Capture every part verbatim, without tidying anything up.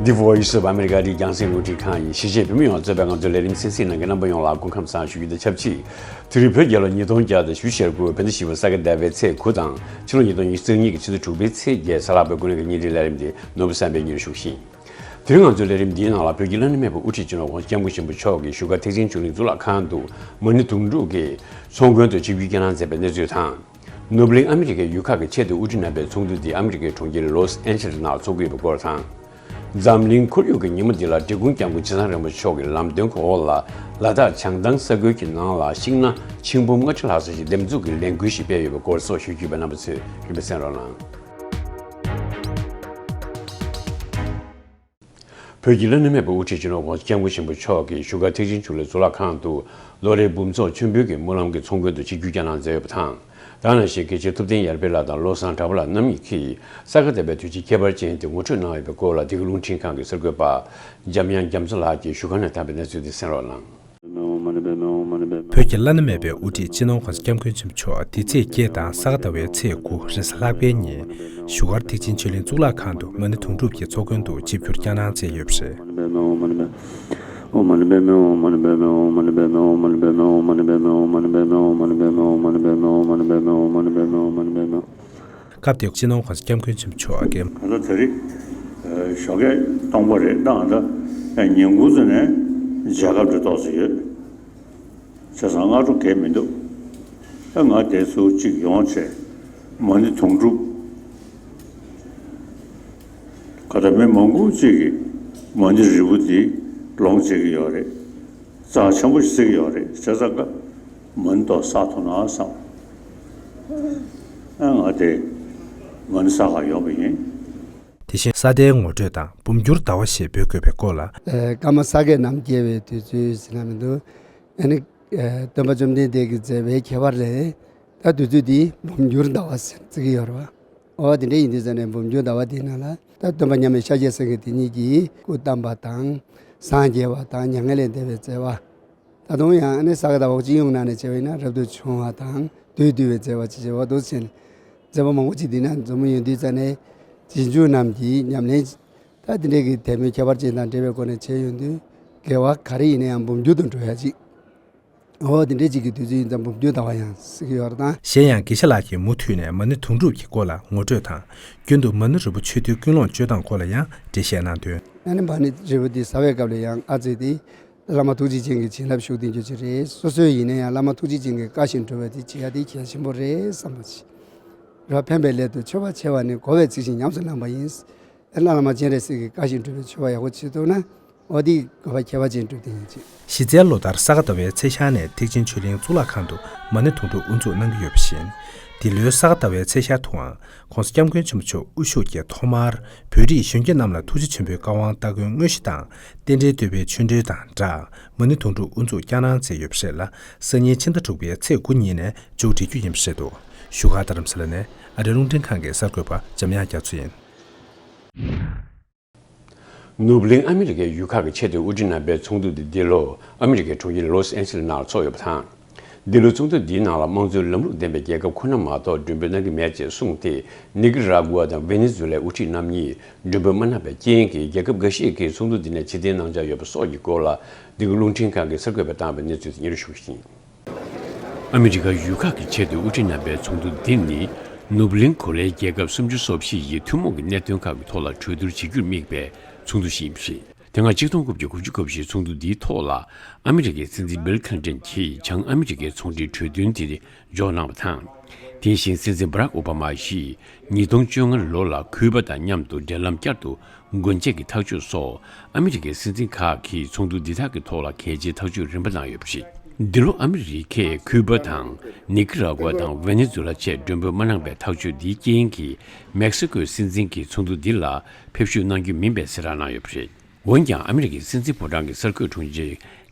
The Voice of America རིགས་རྒྱང་སྲིང་རླུང་འཕྲིན་ཁང་ཡིན། གཞིས་བྱེས་བོད་མི་ཡོངས་གཙོས་པའི་ང་ཚོའི་ལས་རིམ་གསན་གཟིགས་གནང་མཁན་རྣམ་པ་ཡོངས་ལ་སྐུ་ཁམས་བཟང་ཞུ་རྒྱུ་དང་ཆབས་ཅིག་དེ་རིང་བོད་རྒྱལ་ལོ་ཉིས་སྟོང་བརྒྱ་དང་བཞི་བཅུ་ཞེ་དགུ་བོད་ཟླ་བཞི་པའི་ཚེས་དགུ་དང་ཕྱི་ལོ་ཉིས་སྟོང་ཉི་ཤུ་རྩ་གཉིས་ཀྱི་ཕྱི་ཟླ་དྲུག་པའི་ཚེས་བརྒྱད། གཟའ་ལྷག་པའི་དགུན་གནས་ཀྱི་བརྙན་འཕྲིན་ལས་རིམ་འདི་ནོར་བུ་བསམ་འཕེལ་གཉེར་ཞུ་ཞིང་། དེ་རིང་ང་ཚོའི་ལས་རིམ་འདིའི་ནང་ལ་བོད་ཀྱི་བླ་ན་མེད་པའི་དབུ་ཁྲིད་སྤྱི་ནོར་༸གོང་ས་༸སྐྱབས་མགོན་ཆེན་པོ་མཆོག་གིས་བཞུགས་སྒར་ཐེག་ཆེན་ཆོས་གླིང་གཙུག་ལག་ཁང་དུ་མ་ཎི་དུང་སྒྲུབ་ཀྱི་ཚོགས་མགོན་དུ་ཆིབས་བསྒྱུར་བསྐྱངས་གནང་མཛད་པའི་གནས་ཚུལ་དང་། ནོར་བུ་གླིང་ཨ་མི་རི་ཀའི་ཡུལ་ཁག་གི་ཆེས་མཐོའི་དབུ་ཁྲིད་རྣམ་པའི་ཚོགས་འདུ་འདི་ཨ་མི་རི་ཀའི་གྲོང་ཁྱེར་ལོས་ཨན་ཇེ་ལིས་ནང་འཚོགས་ཀྱི་ཡོད་པའི་སྐོར་དང་། འཛམ་གླིང་ཁོར་ཡུག་གི་ཉིན་མོ་འདི་ལ་འབྲི་གུང་༸སྐྱབས་མགོན་ཆེ་ཚང་རིན་པོ་ཆེ་མཆོག་གི་ལམ་སྟོན་གྱི་འོག་ལ་ལ་དྭགས་བྱང་ཐང་ས་ཁུལ་གྱི་ནང་ལ་ཤིང་ནགས་ཆིག་འབུམ་ལྔ་ཁྲི་ལྷག་ཙམ་ཞིག་འདེབས་འཛུགས་ཀྱི་ལས་འགུལ་ཞིག་སྤེལ་ཡོད་པའི་སྐོར་སོགས་ཞུ་རྒྱུ་བའི་རྣམ་པ་ཚོས་རིམ་པས་གསན་རོགས་གནང་། བོད་ཀྱི་བླ་ན་མེད་པའི་དབུ་ཁྲིད་སྤྱི་ནོར་༸གོང་ས་༸སྐྱབས་མགོན་ཆེན་པོ་མཆོག་གིས་བཞུགས་སྒར་ཐེག་ཆེན་ཆོས་གླིང་གཙུག་ལག་ཁང་དུ་ལོ་རེའི་འབུམ་ཚོགས་མཆོད་འབུལ་གྱི་སྨོན་ལམ་གྱི་ཚོགས་མགོན་དུ་ཆིབས་བསྒྱུར་བསྐྱངས་གནང་མཛད་ཡོད་པ་དང་། ད་ག་ནང་བཞིན་དགེ་བཤེས་ཐུབ་བསྟན་ཡར་འཕེལ་ལགས་དང་བློ་བཟང་གྲགས་པ་ལགས་རྣམ་གཉིས་ཀྱིས་ས་ག་ཟླ་བའི་དུས་ཆེན་ཁྱད་པར་ཅན་དེ་ངོ་སྤྲོད་གནང་ཡོད་པའི་སྐོར་ལ་འདི་ག་རླུང་འཕྲིན་ཁང་གི་གསར་འགོད་པ་འཇམ་དབྱངས་རྒྱ་མཚོ་ལགས་ཀྱིས་བཞུགས་སྒར་ནས་བཏང་བའི་གནས་ཚུལ་དེ་གསན་རོགས་གནང་། བོད་ཀྱི་བླ་ན་མེད་པའི་དབུ་ཁྲིད་སྤྱི་ནོར་༸གོང་ས་༸སྐྱབས་མགོན་ཆེན་པོ་མཆོག་འདི་ཚེས་བརྒྱད་དང་ས་ག་ཟླ་བའི་ཚེས་དགུ་རེས་གཟའ་ལྷག་པའི་ཉིན་བཞུགས་སྒར་ཐེག་ཆེན་ཆོས་གླིང་གཙུག་ལག་ཁང་དུ་མ་ཎི་དུང་སྒྲུབ་ཀྱི་ཚོགས་མགོན་དུ་ཆིབས་བསྒྱུར་བསྐྱངས་གནང་མཛད་ཡོད་པ་རེད། སྐབས་དེར་སྤྱི་ནོར་༸གོང་ས་༸སྐྱབས་མགོན་ཆེན་པོ་མཆོག་གིས། ད་ལྟ་དེ་རིང་ཨ་ཟླ་སྟོང་པ་རེད། ད་ཨ་ཟླ་ཉིན་གུང་ཙམ་ནས་མཇལ་ཁ་འགྲོ་ཏོག་ཙམ་ཡོད། བྱས་ཙང་སྔ་དྲོ་གས་མི་འདུག་ད་ང་དེ་ཚོ་གཅིག་ཡོང་བྱས་མ་ཎི་དུང་སྒྲུབ། ག་ད་མི་མང་པོ་གཅིག་གིས་མ་ཎི་རིལ་བུ་འདི་ལོངས་སྤྱད་ཀྱི་ཡོད་རེད། རྩ་ཆེན་པོ་ཞིག་བརྩི་གི་ཡོད་རེད། བྱས་ཙང་ཀ་མ་ཎི་ཏོག་བསགས་ཐུབ་ན་བསམ། ཨ་ང་དེ་མ་ཎི་བསགས་ག་ཡོང་བ་ཡིན། དེ་བཞིན་ས་ཟླའི་ངོ་སྤྲོད་དང་འབུམ་འགྱུར་ཟླ་བ་ཞེས་འབོད་དགོས་པའི་སྐོར་ལ། ཨ་སྐར་མ་ས་གའི་ནམ་སྐྱེ་བའི་དུས་ཚོད་ཟེར་ན་མི་འདུག་ཨ་ནི་ཨ་སྟོན་པ་བཅོམ་ལྡན་འདས་ཀྱིས་མཛད་པའི་ཁྱད་པར་ལས་ད་དུས་ཚོད་འདི་འབུམ་འགྱུར་ཟླ་བ་ཟེར་བརྩི་གི་ཡོད་རེད་བ། འོ་དེ་འདྲ་ཡིན་དུས་ཙང་ནས་འབུམ་འགྱུར་ཟླ་བ་འདིའི་ནང་ལ་ད་སྟོན་པ་མཉམ་མེད་ཤཱཀྱ་སེང་གེ་དེ་ཉིད་ཀྱིས་སྐུ་བལྟམས་པ་དང་སངས་རྒྱས་པ་དང་མྱ་ངན་ལས་འདས་པའི་མཛད་པ། ད་དུང་ཡང་ཨ་ནི་ས་ག་ཟླ་བ་སྤྱི་ཡོངས་ནང་ནས་བྱས་པ་ཡིན་ན་རབ་ཏུ་བྱུང་བ་དང་བདུད་འདུལ་བའི་མཛད་པ་ཅེས་བྱ་བ་འདུག་ཟེར་ནས་མཛད་པ་མང་པོ་ཅིག་འདི་ན་འཛོམས་ཡོང་དུས་ཙང་ནས་རྗེས་འཇུག་རྣམས་ཀྱིས་ཉམས་ལེན་ད་དེ་འདྲའི་གི་དད་མོས་ཁྱད་པར་ཅན་དང་འབྲེལ་བའི་སྒོ་ནས་བྱས་ཡོང་དུས་དགེ་བ་ག་རེ་ཡིན་ན་ཡང་འབུམ་འགྱུར་དུ་འགྲོ་ཡ་ཅིག་འོ་དེ་འདྲའི་ཅིག་གི་དུས་ཚོད་ཡིན་ཙང་འབུམ་འགྱུར་ཟླ་བ་ཡང་ཟེར་གི་ཡོད་རེད་ད། གཞན་ཡང་དགེ་བཤེས་ལགས་ཀྱིས་མུ་མཐུད་ནས་མ་ཎི་དུང་སྒྲུབ་ཀྱི་སྐོར་ལ་ངོ་སྤྲོད་དང་། རྒྱུན་དུ་མ་ཎི་རིལ་བུ་མཆོད་དུས་ཀུན་སློང་བཅོས་སྟངས་སྐོར་ལ་ཡང་འགྲེལ་བཤད་གནང་དོན། ཨ་ནི་མ་ཎི་རིལ་བུ་འདི་བཟའ་བའི་སྐབས་ལ་ཡང་ཨ་ཙི་དེ། བླ་མ་ཐུགས་རྗེ་ཅན་གྱི་བྱིན་རླབས་ཤུགས་ལྡན་རྒྱུ་ཅིག་རེད། སོ་སོའི་ཡིན་ན་ཡང་བླ་མ་ཐུགས་རྗེ་ཅན་གྱི་བཀའ་བཞིན་སྒྲུབ་པ་དེ་བྱེད་ཡ་དེ་གལ་ཆེན་པོ་རེད་བསམ་པ་ཅིག་ར་ཕན་པའི་སླད་དུ་མཆོད་པ་ཆེ་བ་ནི་བསྒོ་བས་ཚིག་བཞིན་ཉམས་སུ་བླངས་པ་ཡིན། ཨེ་བླ་ན་མ་སྤྱན་རས་གཟིགས་ཀྱི་བཀའ་བཞིན་སྒྲུབ་པའི་མཆོད་པ་ཡག་པོ་བྱེད་ཐུབ་ན། འོ་དེ་བསྒོ་བ་ཁྱད་པར་ཅན་སྒྲུབ་དེ་ཡིན་ཅིག་གཞི་རྩའི་ལོ་ལྟར་ས་ག་ཟླ་བའི་ཚེས་ཤར་ནས་ཐེག་ཆེན་ཆོས་གླིང་གཙུག་ལག་ཁང་དུ་མ་ཎི་དུང་སྒྲུབ་དབུ་འཛུགས་གནང་གི་ཡོད་པ་བཞིན། འདི་ལོའི་ས་ག་ཟླ་བའི་ཚེས་ཤར་དུའང་༸གོང་ས་༸སྐྱབས་མགོན་ཆེན་པོ་མཆོག་དབུ་བཞུགས་ཀྱིས་ཐོག་མར་བོད་རིགས་གཞོན་སྐྱེས་རྣམས་ལ་ཐུགས་རྗེ་ཆེན་པོའི་བཀའ་དབང་སྟ་གོན་དངོས་གཞི་དང་རྟེན་འབྲེལ་བསྟོད་པའི་ཆོ་འཕྲུལ་དང་སྦྲགས་མ་ཎི་དུང་སྒྲུབ་དབུ་འཛུགས་བསྐྱངས་གནང་མཛད་ཡོད་པ་རེད་ལ། སང་ཉིན་ཕྱི་ཟླ་དྲུག་པའི་ཚེས་དགུ་ཉིན་ནས་མཇུག་སྒྲིལ་རྒྱུ་ཡིན་པ་རེད་འདུག་བཞུགས་སྒར་རྡ་རམ་ས་ལ་ནས་ཨ་རིའི་རླུང་འཕྲིན་ཁང་གི་གསར་འགོད་པ་འཇམ་དབྱངས་རྒྱ་མཚོ་ཡིན། ནོར་བུ་གླིང་ཨ་མི་རི་ཀའི་ཡུལ་ཁག་གི་ཆེས་མཐོའི་དབུ་ཁྲིད་རྣམ་པའི་ཚོགས་འདུ་འདི་འདི་ལོ་ཨ་མི་རི་ཀའི་གྲོང་ཁྱེར་ལོས་ཨན་ཇེ་ལིས་ནང་ལ་འཚོགས་ཡོད་པ་དང་། འདི་ལོའི་ཚོགས་འདུ་འདིའི་ནང་ལ་དམངས་གཙོའི་ལམ་ལུགས་ལྡན་པའི་རྒྱལ་ཁབ་ཁོ་ན་མ་གཏོགས་མགྲོན་འབོད་གནང་གི་མེད་ཅེས་གསུངས་ཏེ། ནི་ཀི་ར་གུ་ཝ་དང་ཝེ་ནེ་ཛུ་ལའི་དབུ་ཁྲིད་རྣམ་གཉིས་མགྲོན་འབོད་མ་གནང་པའི་རྐྱེན་གྱིས་རྒྱལ་ཁབ་འགའ་ཤས་ཀྱིས་ཚོགས་འདུ་འདི་ནས་ཕྱིར་འཐེན་གནང་འཆར་ཡོད་པ་སོགས་ཀྱི་སྐོར་ལ། འདི་ག་རླུང་འཕྲིན་ཁང་གི་གསར་འགོད་པས་བཏང་བའི་གནས་ཚུལ་དེ་སྙན་ཞུ་ཞུ་གི་ཡིན། ཨ་མི་རི་ཀ་ཡུལ་ཁག་གི་ཆེས་མཐོའི་དབུ་ཁྲིད་རྣམ་པའི་ཚོགས་འདུ་འདི་ནི་ནོར་བུ་གླིང་གོ་ལའི་རྒྱལ་ཁབ་སུམ་ཅུ་སོ་བཞི་ཡི་ཐུན་མོང་གི་གནད་དོན་ཁག་གི་ཐོག་ལ་གྲོས་བསྡུར་བྱེད་རྒྱུར་དམིགས་པའི་ཚོགས་འདུ་ཞིག་ཡིན་པ་རེད། དེ་སྔ་ཆིག་སྟོང་དགུ་བརྒྱ་དགུ་བཅུ་གོ་བཞིའི་ཚོགས་འདུ་འདིའི་ཐོག་ལ་ཨ་མི་རི་ཀའི་སྲིད་འཛིན་བིལ་ཁི་ལིན་ཏོན་གྱིས་བྱང་ཨ་མི་རི་ཀའི་ཚོང་འབྲེལ་གྲོས་མཐུན་དེ་འཇོག་གནང་བ་དང་། དེ་བཞིན་སྲིད་འཛིན་བྷ་རག་ཨོ་བྷ་མ་ཡིས་ཉིས་སྟོང་བཅོ་ལྔ་ལོ་ལ་ཁུ་པ་དང་མཉམ་དུ་འབྲེལ་ལམ་བསྐྱར་དུ་སྒོ་འབྱེད་ཀྱི་ཐག་གཅོད་སོགས་ཨ་མི་རི་ཀའི་སྲིད་འཛིན་ཁག་གིས་ཚོགས་འདུ་འདི་དག་གི་ཐོག་ལ་གལ་ཆེའི་ཐག་གཅོད་རིམ་པ་གནང་ཡོད་པ་རེད། འདི་ལོ་ཨ་མི་རི་ཀས་ཁུ་པ་དང་ནི་ཀི་ར་གུ་ཝ་དང་ཝེ་ནེ་ཛུ་ལ་བཅས་མགྲོན་འབོད་མ་གནང་པའི་ཐག་གཅོད་འདིའི་རྐྱེན་གྱིས་མེག་སི་ཀོའི་སྲིད་འཛིན་གྱིས་ཚོགས་འདུ་འདི་ལ་ཕེབས་ཞུགས་གནང་རྒྱུ་མིན་པའི་གསལ་བསྒྲགས་གནང་ཡོད་པ་རེད། འོན་ཀྱང་ཨ་མི་རི་ཀའི་སྲིད་འཛིན་ཕོ་བྲང་གི་གསར་འགོད་དྲུང་ཆེ་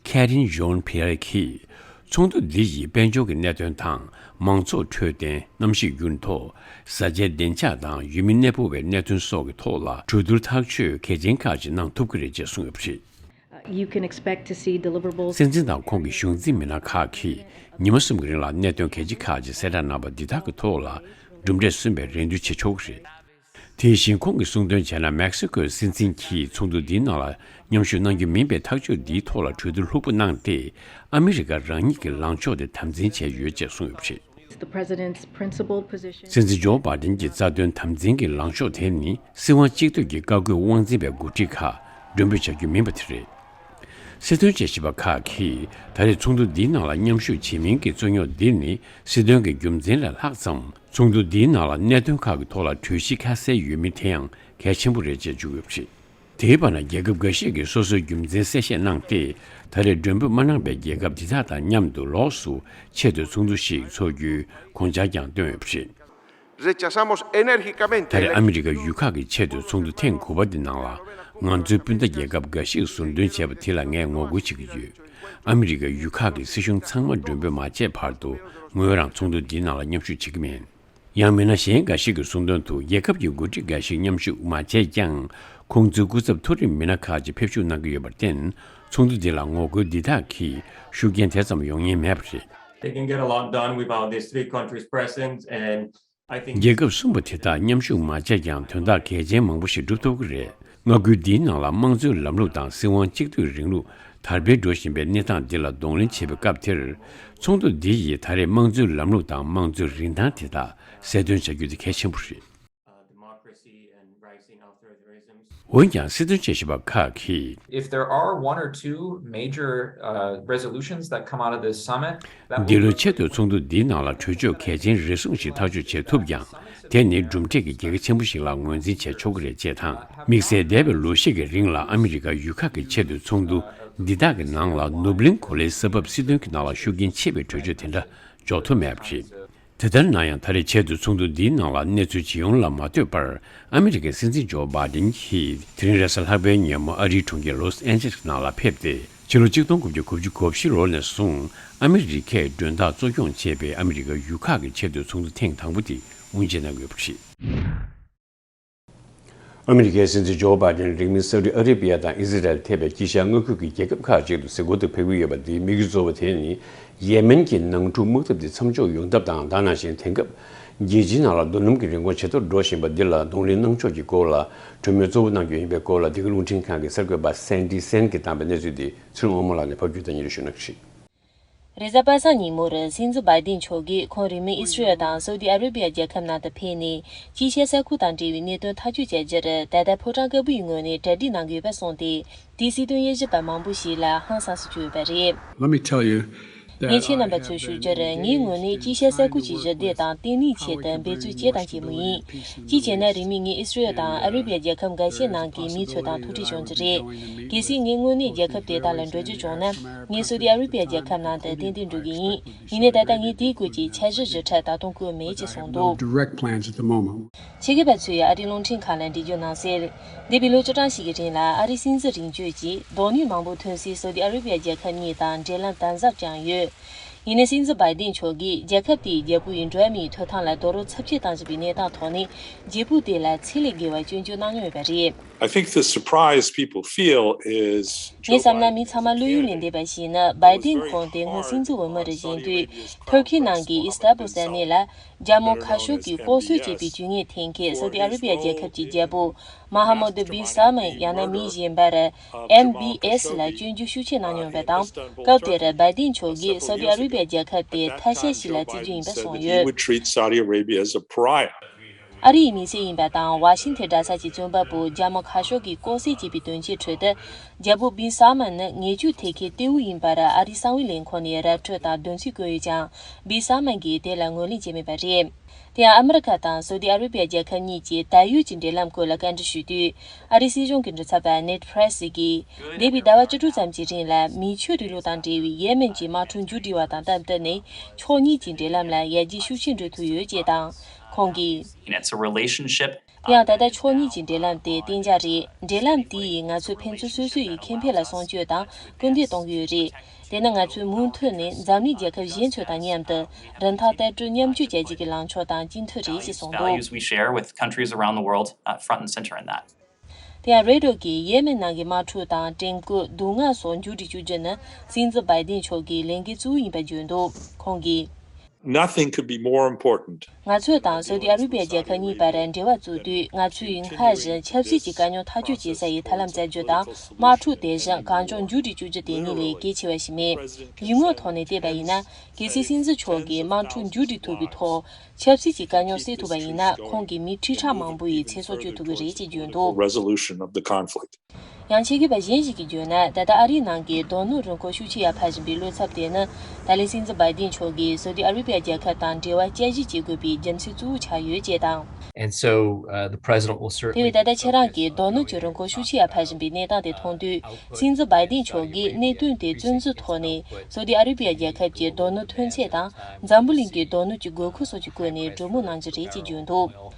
ཁེ་རིན་ཇོན་ཕི་ཡར་གྱིས། ཚོགས་འདུ་འདི་ཡིས་དཔལ་འབྱོར་གྱི་གནད་དོན་དང་མང་ཚོགས་འཕྲོད་བསྟེན་གནམ་གཤིས་འགྱུར་ལྡོག་བཟའ་བཅའི་བདེ་འཇགས་དང་ཡུལ་མི་གནས་སྤོ་བའི་གནད་དོན་སོགས་ཀྱི་ཐོག་ལ་གྲོས་བསྡུར་ཐག་གཅོད་གལ་ཆེན་ཁག་ཅིག་གནང་ཐུབ་ཀྱི་རེད་ཅེས་གསུངས་ཡོད་པ་རེད། You can expect to see deliverables. སྲིད་འཛིན་དང་ཁོང་གི་གཞུང་འཛིན་མི་སྣ་ཁག་གིས་ཉི་མ་གསུམ་གྱི་རིང་ལ་གནད་དོན་གལ་ཆེ་ཁག་ཅིག་གསལ་བསྒྲགས་གནང་བ་འདི་དག་གི་ཐོག་ལ་གྲུབ་འབྲས་སོན་པའི་རེ་འདུན་བྱེད་ཆོག་གི་རེད། དེ་བཞིན་ཁོང་གིས་གསུངས་དོན་བྱས་ན། མེག་སི་ཀོའི་སྲིད་འཛིན་གྱིས་ཚོགས་འདུ་འདིའི་ནང་ལ་མཉམ་ཞུགས་གནང་རྒྱུ་མིན་པའི་ཐག་གཅོད་འདིའི་ཐོག་ལ་གྲོས་བསྡུར་ལྷུག་པོ་གནང་སྟེ། ཨ་མི་རི་ཀ་རང་ཉིད་ཀྱི་ལངས་ཕྱོགས་དེ་དམ་འཛིན་བྱས་ཡོད་ཅེས་གསུངས་ཡོད་པ་རེད། The president's principled position. སྲིད་འཛིན་ཇོ་བྷ་ཏན་གྱི་རྩ་དོན་དམ་འཛིན་གྱི་ལངས་ཕྱོགས་དེ་ནི། སྲིད་དབང་གཅིག་སྡུད་ཀྱི་བཀའ་བཀོད་དབང་འཛིན་པའི་འགོ་ཁྲིད་ཁག་མགྲོན་འབོད་བྱ་རྒྱུ་མིན་པ་དེ་རེད། སྲིད་དོན་དཔྱད་ཞིབ་པ་ཁག་གིས་ད་རེས་ཚོགས་འདུ་འདིའི་ནང་ལ་མཉམ་ཞུགས་བྱེད་མིན་གྱི་རྩོད་རྙོག་འདི་ནི། སྲིད་དོན་གྱི་རྒྱུ་མཚན་ལས་ལྷག་ཙམ། ཚོགས་འདུ་འདིའི་ནང་ལ་གནད་དོན་ཁག་གི་ཐོག་ལ་གྲོས་གཞི་ཁ་གསལ་ཡོད་མིན་དེ་ཡང་གལ་ཆེན་པོ་རེད་ཅེས་བརྗོད་ཡོད་པ་རེད། དེའི་བར་ན། རྒྱལ་ཁབ་འགའ་ཤས་ཀྱིས་སོ་སོའི་རྒྱུ་མཚན་གསལ་བཤད་གནང་སྟེ། ད་རེས་མགྲོན་འབོད་མ་གནང་པའི་རྒྱལ་ཁབ་འདི་དག་དང་མཉམ་དུ་ལོགས་སུ་ཆེས་མཐོའི་ཚོགས་འདུ་ཞིག་འཚོགས་རྒྱུའི་དགོངས་འཆར་ཀྱང་བཏོན་ཡོད་པ་རེད། Rechazamos enérgicamente ད་རེས་ཨ་མི་རི་ཀ་ཡུལ་ཁག་གི་ཆེས་མཐོའི་ཚོགས་འདུ་ཐེངས་དགུ་པ་འདི་ནང་ལ། ང་ཚོའི་སྤུན་ཟླ་རྒྱལ་ཁབ་འགའ་ཞིག་ཟུར་འདོན་བྱས་པ་དེ་ལ་ངས་ངོ་རྒོལ་བྱེད་ཀྱི་ཡོད། ཨ་མི་རི་ཀ་ཡུལ་ཁག་གི་སྲིད་གཞུང་ཚང་མ་མགྲོན་འབོད་མ་བྱས་བར་དུ། ངོས་རང་ཚོགས་འདུ་འདིའི་ནང་ལ་མཉམ་ཞུགས་བྱེད་ཀྱི་མིན། ཡང་མིན་ན། གཞན་འགའ་ཞིག་གིས་གསུངས་དོན་དུ། རྒྱལ་ཁབ་ཀྱི་འགོ་ཁྲིད་འགའ་ཞིག་མཉམ་ཞུགས་མ་བྱས་ཀྱང་། ཁོང་ཚོའི་སྐུ་ཚབ་མཐོ་རིམ་མི་སྣ་ཁག་ཅིག་ཕེབས་ཞུགས་གནང་གི་ཡོད་པར་བརྟེན། ཚོགས་འདུ་འདི་ལ་ངོ་རྒོལ་འདི་དག་གིས་ཤུགས་རྐྱེན་དེ་ཙམ་ཡོང་ཉེན་མེད་པ་རེད། They can get a lot done without these three countries present, and I think རྒྱལ་ཁབ་གསུམ་པོ་དེ་དག་མཉམ་ཞུགས་མ་བྱས་ཀྱང་དོན་དག་གལ་ཆེན་མང་པོ་ཞིག་སྒྲུབ་ཐུབ་ཀྱི་རེད། མངའ་ཁུལ་འདིའི་ནང་ལ་དམངས་གཙོའི་ལམ་ལུགས་དང་སྲིད་དབང་གཅིག་སྡུད་རིང་ལུགས་དར་སྤེལ་འགྲོ་བཞིན་པའི་གནས་སྟངས་འདི་ལ་གདོང་ལེན་བྱེད་པའི་སྐབས་དེར། ཚོགས་འདུ་འདི་ཡིས་ད་རེས་དམངས་གཙོའི་ལམ་ལུགས་དང་དམངས་གཙོའི་རིན་ཐང་དེ་དག་གསལ་སྟོན་བྱ་རྒྱུ་དེ་གལ་ཆེན་པོ་རེད། འོན་ཀྱང་། སྲིད་དོན་དཔྱད་ཞིབ་པ་ཁག་གིས། If there are one or two major, uh, resolutions that come out of this summit, འདི་ལོའི་ཆེས་མཐོའི་ཚོགས་འདུ་འདིའི་ནང་ལ་གྲོས་ཆོད་གལ་ཆེན་རེ་ཟུང་ཞིག་ཐག་གཅོད་བྱེད་ཐུབ་ཀྱང་། དེ་ནི་གྲུབ་འབྲས་ཀྱི་རྒྱལ་ཁ་ཆེན་པོ་ཞིག་ལ་ངོས་འཛིན་བྱས་ཆོག་གི་རེད་ཅེས་དང་། དམིགས་བསལ་འདས་པའི་ལོ་ཤས་ཀྱི་རིང་ལ་ཨ་མི་རི་ཀ་ཡུལ་ཁག་གི་ཆེས་མཐོའི་ཚོགས་འདུ་འདི་དག་གི་ནང་ལ། ནུབ་གླིང་གོ་ལའི་ས་བབ་སྲིད་དོན་གྱི་ནང་ལ་ཤུགས་རྐྱེན་ཆེ་བའི་གྲོས་ཆོད་དེ་འདྲ་འཇོག་ཐུབ་མེད་པ་རེད། དེ་ལྟར་ན་ཡང་། ད་རེས་ཆེས་མཐོའི་ཚོགས་འདུ་འདིའི་ནང་ལ་གནས་ཚུལ་ཇི་ཡོང་ལ་མ་ལྟོས་པར། ཨ་མི་རི་ཀའི་སྲིད་འཛིན་ཇོ་བྷ་ཏན་གྱིས་དེ་རིང་རེས་གཟའ་ལྷག་པའི་ཉིན་མོ་ཨ་རིའི་གྲོང་ཁྱེར་ལོས་ཨན་ཇེ་ལིས་ནང་ལ་ཕེབས་ཏེ། ཕྱི་ལོ་ཆིག་སྟོང་དགུ་བརྒྱ་གོ་བཞི་ལོ་ནས་བཟུང་ཨ་མི་རི་ཀས་མགྲོན་བདག་གཙོ་སྐྱོང་བྱས་པའི་ཨ་མི་རི་ཀ་ཡུལ་ཁག་གི་ཆེས་མཐོའི་ཚོགས་འདུ་ཐེངས་དང་པོ་དེ་དབུ་འབྱེད་གནང་ཡོད་པ་རེད། ཨ་མི་རི་ཀའི་སྲིད་འཛིན་ཇོ་བྷ་ཏན་རིང་མིན་སའུ་ཏི་ཨ་རེ་བྷི་ཡ་དང་ཨི་ཟི་རལ་ཐེ་བའི་དཀྱིལ་ཤར་མངའ་ཁུལ་གྱི་རྒྱལ་ཁབ་ཁག་ཅིག་ཏུ་གཟིགས་སྐོར་དུ་ཕེབས་ཀྱི་ཡོད་པ་འདིའི་དམིགས་ཡུལ་གཙོ་བོ་དེ་ནི། ཡེ་མེན་གྱི་ནང་འཁྲུག་དམག་འཐབ་དེ་མཚམས་འཇོག་ཡོང་ཐབས་དང་། ད་ནང་བཞིན་དེང་སྐབས་རྒྱལ་སྤྱིའི་ནང་ལ་རྡོ་སྣུམ་གྱི་རིན་གོང་ཇེ་མཐོར་འགྲོ་བཞིན་པ་འདི་ལ་གདོང་ལེན་གནང་ཕྱོགས་ཀྱི་སྐོར་ལ་གྲོས་མོལ་གཙོ་བོ་གནང་རྒྱུ་ཡིན་པའི་སྐོར་ལ། འདི་ག་རླུང་འཕྲིན་ཁང་གི་གསར་འགོད་པ་སན་ཏི་སན་གྱིས་བཏང་པའི་གནས་ཚུལ་དེ་ཚེ་རིང་དབང་མོ་ལགས་ནས་ཕབ་སྒྱུར་དང་སྙན་སྒྲོན་ཞུ་གནང་གི་རེད། རེས་གཟའ་པ་སངས་ཉིན་མོར་སྲིད་འཛིན་བྷའི་ཏིན་མཆོག་གིས་ཁོང་རིང་མིན་ཨི་སི་རེལ་དང་སའུ་ཏི་ཨ་རེ་བྷི་ཡ་རྒྱལ་ཁབ་ནང་དུ་ཕེབས་ནས། དཀྱིལ་ཤར་ས་ཁུལ་དང་འབྲེལ་བའི་གནད་དོན་ཐག་གཅོད་བྱ་རྒྱུར་ད་ལྟ་ཕོ་བྲང་དཀར་པོའི་ངོས་ནས་གྲ་སྒྲིག་གནང་གི་ཡོད་པ་གསུངས་ཏེ། དེའི་སྲིད་དོན་དབྱེ་ཞིབ་པ་མང་པོ་ཞིག་ལ་ཧང་སངས་སུ་གྱུར་ཡོད་པ་རེད། Let me tell you that ངས་ཁྱེད་རྣམ་པ་ཚོར་ཞུ་རྒྱུར། ངའི་ངོས་ནས་དཀྱིལ་ཤར་ས་ཁུལ་གྱི་ཞི་བདེ་དང་བརྟན་ལྷིང་ཆེད་དུ་འབད་རྩོལ་བྱས་དང་བྱེད་མུས་ཡིན། གཅིག་བྱས་ན། རིང་མིན་ངས་ཨི་སི་རེལ་དང་ཨ་རེ་བྷི་ཡ་རྒྱལ་ཁབ་འགའ་ཤས་ནང་གི་མི་ཚོ་དང་ཐུག་འཕྲད་བྱུང་རྒྱུ་རེད། གལ་སྲིད་ངས་དངོས་གནས་རྒྱལ་ཁབ་དེ་དག་ལ་འགྲོ་རྒྱུ་བྱུང་ན། ངས་སའུ་ཏི་ཨ་རེ་བྷི་ཡ་རྒྱལ་ཁབ་ནང་དུ་ཏན་ཏན་འགྲོ་གི་ཡིན། ཡིན་ནའི་ད་ལྟ་ངས་དེའི་སྐོར་གྱི་འཆར་གཞི་ཞིབ་ཕྲ་ད་དུང་བཀོད་མེད་ཅེས་གསུངས་འདུག། Direct plans at the moment. ཆེད་མཁས་པ་ཚོས་ཨ་རིའི་རླུང་འཕྲིན་ཁང་ལ་འགྲེལ་བརྗོད་གནང་གསལ། འདས་པའི་ལོ་བཅུ་གྲངས་ཤིག་གི་རིང་ལ་ཨ་རིའི་སྲིད་འཛིན་རིམ་བྱོན་གྱིས་རྡོ་སྣུམ་མང་པོ་ཐོན་སའི་སའུ་ཏི་ཨ་རེ་བྷི་ཡ་རྒྱལ་ཁབ་གཉིས་དང་འབྲེལ་ལམ་དམ་ཟབ་བཅངས་ཡོད། ཡིན་ནའི་སྲིད་འཛིན་བྷའི་ཏིན་མཆོག་གིས་རྒྱལ་ཁབ་དེའི་རྒྱལ་པོ་ཡི་འགྲོ་བ་མིའི་ཐོབ་ཐང་ལ་རྡོག་རོལ་ཚབས་ཆེ་བཏང་བཞིན་པའི་གནས་སྟངས་ཐོག་ནས། རྒྱལ་པོ་དེ་ལ་ཚད་ལས་བརྒལ་བ་སྐྱོན་བརྗོད་གནང་མྱོང་ཡོད་པ་རེད། I think the surprise people feel is Joe ངས་བསམ་ན། Biden མི་ཚང་མ་བློ་ཡུལ་ནས་འདས་པ་ཞིག་ནི། བྷའི་ཏིན་ཁོང་དེ་སྔོན་སྲིད་འཛིན་འོས་མི་རུ་བཞེངས་དུས། ཐུར་ཁེ་ནང་གི་ཨི་སྟན་བུལ་ས་གནས་ལ་རྒྱ་མོ་ཁ་ཤོར་གྱིས་ལྐོག་གསོད་བྱས་པའི་ཇུས་ངན་འཐེན་མཁན་སའུ་ཏི་ཨ་རེ་བྷི་ཡ་རྒྱལ་ཁབ་ཀྱི་རྒྱལ་པོ་མ་ཧ་མུད་བིན་སལ་མན། ཡང་ན་མིང་གཞན་པར་ཨེམ་བི་ཨེས་ལ་སྐྱོན་བརྗོད་ཤུགས་ཆེ་གནང་མྱོང་བ་དང་། སྐབས་དེར་བྷའི་ཏིན་མཆོག་གིས་སའུ་ཏི་ཨ་རེ་བྷི་ཡ་རྒྱལ་ཁབ་དེ་ཐ་ཤལ་ཞིག་ལ་བརྩི་རྒྱུ་ཡིན་པ་གསུངས་ཡོད། Would treat Saudi Arabia as a pariah. ཨ་རི་ཡི་མི་སེར་ཡིན་པ་དང་། ཝ་ཤིང་ཐན་གྲྭ་ཚང་གི་རྩོམ་པ་པོ་རྒྱ་མོ་ཁ་ཤོར་གྱིས་ལྐོག་བསད་བྱས་པའི་དོན་རྐྱེན་ཁྲོད་དུ། རྒྱལ་པོ་བིན་སལ་མན་ནི་ངེས་སྐྱོན་ཐེབས་མཁན་གཏེ་བོ་ཡིན་པར་ཨ་རིའི་གསང་བའི་ལས་ཁུངས་ནས་ར་སྤྲོད་དང་འདོན་ཚུལ་བཀོད་ཡོད་ཀྱང་། བིན་སལ་མན་གྱིས་དེ་ལ་ངོས་ལེན་བྱས་མེད་པ་རེད། དེ་ཡང་ཨ་མི་རི་ཁ་དང་སའུ་ཏི་ཨ་རེ་བྷི་ཡ་རྒྱལ་ཁབ་གཉིས་ཀྱི་ད་ཡོད་ཀྱི་འབྲེལ་ལམ་སྐོར་ལ་བཀའ་འདྲི་ཞུས་དུས། ཨ་རིའི་སྲིད་གཞུང་གི་མགྲིན་ཚབ་པ་ནེད་པྲེས་གིས། འདས་པའི་ཟླ་བ་བཅུ་དྲུག་ཙམ་གྱི་རིང་ལ་མིས་ཆོས་རིང་ལུགས་དང་འབྲེལ་བའི་ཡེ་མེན་གྱི་དམག་འཁྲུག་མཇུག་སྒྲིལ་བ་དང་སྟབས་བསྟུན་ནས། ཕྱོགས་གཉིས་ཀྱི་འབྲེལ་ལམ་ལ་ཡར་རྒྱས་ཤུགས་ཆེན་འགྲོ་ཐུབ་ཡོད་ཅེས་དང་། ཁོང་གིས། It's a relationship. དེ་ཡང་ད་ལྟ་ཕྱོགས་གཉིས་ཀྱི་འབྲེལ་ལམ་དེ་གཏན་འཇགས་རེད། འབྲེལ་ལམ་དེ་ཡིས་ང་ཚོས་ཕན་ཚུན་སོ་སོ་ཡི་ཁེ་ཕན་ལ་སྲུང་སྐྱོབ་དང་སྐུལ་འདེད་གཏོང་གི་ཡོད་རེད། དེས་ན་ང་ཚོས་མུ་མཐུད་ནས་འཛམ་གླིང་རྒྱལ་ཁབ་གཞན་ཚོ་དང་མཉམ་དུ་རིན་ཐང་ལྟ་གྲུབ་མཉམ་སྤྱོད་བྱ་རྒྱུ་གི་ལངས་ཕྱོགས་དང་གཅིག་མཐུན་རེད་ཅེས་གསུངས་འདུག། Values we share with countries around the world, uh, front and center in that. དེ་ཡང་རེ་ཌོ་གིས་ཡེ་མེན་ནང་གི་དམག་འཁྲུག་དང་། འགྲན་རྐུན། སྡུག་བསྔལ་སོགས་མཇུག་སྒྲིལ་བཅུག་རྒྱུ་ནི་སྲིད་འཛིན་བྷའི་ཏིན་མཆོག་གི་ལས་འགན་གཙོ་བོ་ཡིན་པ་བརྗོད་འདུག། ཁོང་གིས། Nothing could be more important. ང་ཚོ་དང་སའུ་ཏི་ཨ་རི་བི་ཡ་རྒྱལ་ཁབ་གཉིས་བར་འབྲེལ་བ་བཙུགས་དུས། ང་ཚོས་སྔར་བཞིན་ཆབ་སྲིད་ཀྱི་དཀའ་རྙོག་ཐག་གཅོད་བྱེད་ས་ཡི་ཐབས་ལམ་བཙལ་རྒྱུ་དང་། དམག་འཁྲུག་དེ་བཞིན་གང་མགྱོགས་མཇུག་སྒྲིལ་བཅུག་རྒྱུ་དེ་གཉིས་ལས་གལ་ཆེ་བ་ཞིག་མེད། ཡིག་ངོའི་ཐོག་ནས་བལྟས་པ་ཡིན་ན། གལ་སྲིད་སྲིད་འཛིན་མཆོག་གིས་དམག་འཁྲུག་མཇུག་སྒྲིལ་ཐུབ་པའི་ཐོག་ཆབ་སྲིད་ཀྱི་དཀའ་རྙོག་སེལ་ཐུབ་པ་ཡིན་ན། ཁོང་གིས་མི་ཁྲི་ཕྲག་མང་པོ་ཡི་ཚེ་སྲོག་གཅོད་ཐུབ་ཀྱི་རེད་ཅེས་བརྗོད་འདུག། Resolution of the conflict. ཡང་ཆེད་མཁས་པ་གཞན་ཞིག་གིས་བརྗོད་ན། ད་ལྟ་ཨ་རིའི་ནང་གི་རྡོ་སྣུམ་རིན་གོང་ཤུགས་ཆེ་ཡར་འཕར་བཞིན་པའི་བློ་འཚབ་དེ་ནི། ད་ལན་སྲིད་འཛིན་བྷའི་ཏིན་མཆོག་གིས་སའུ་ཏི་ཨ་རི་བི་ཡ་རྒྱལ་ཁབ་དང་འབྲེལ་བ་བསྐྱར་ཞིབ་བྱེད་དགོས་པའི་རྒྱུ་མཚན་གཙོ་བོ་ཆགས་ཡོད་ཅེས་དང་། And so, uh, the president will certainly དེ་བས་ད་ལྟ་ཁྱེད་རང་གིས་རྡོ་སྣུམ་གྱི་རིན་གོང་ཤུགས་ཆེ་ཡར་འཕར་བཞིན་པའི་གནས་སྟངས་དེ་མཐོང་དུས། སྲིད་འཛིན་བྷའི་ཏིན་མཆོག་གིས་གནད་དོན་དེ་བཙོན་འཛུལ་ཐོག་ནས། སའུ་ཏི་ཨ་རི་བི་ཡ་རྒྱལ་ཁབ་ཀྱི་རྡོ་སྣུམ་ཐོན་ཚད་དང་། འཛམ་བུ་གླིང་གི་རྡོ་སྣུམ་གྱི་དགོས་མཁོ་སོགས་ཀྱི་སྐོར་ནས་གྲོས་མོལ་གནང་རྒྱུ་རེད་ཅེས་བརྗོད་འདུག།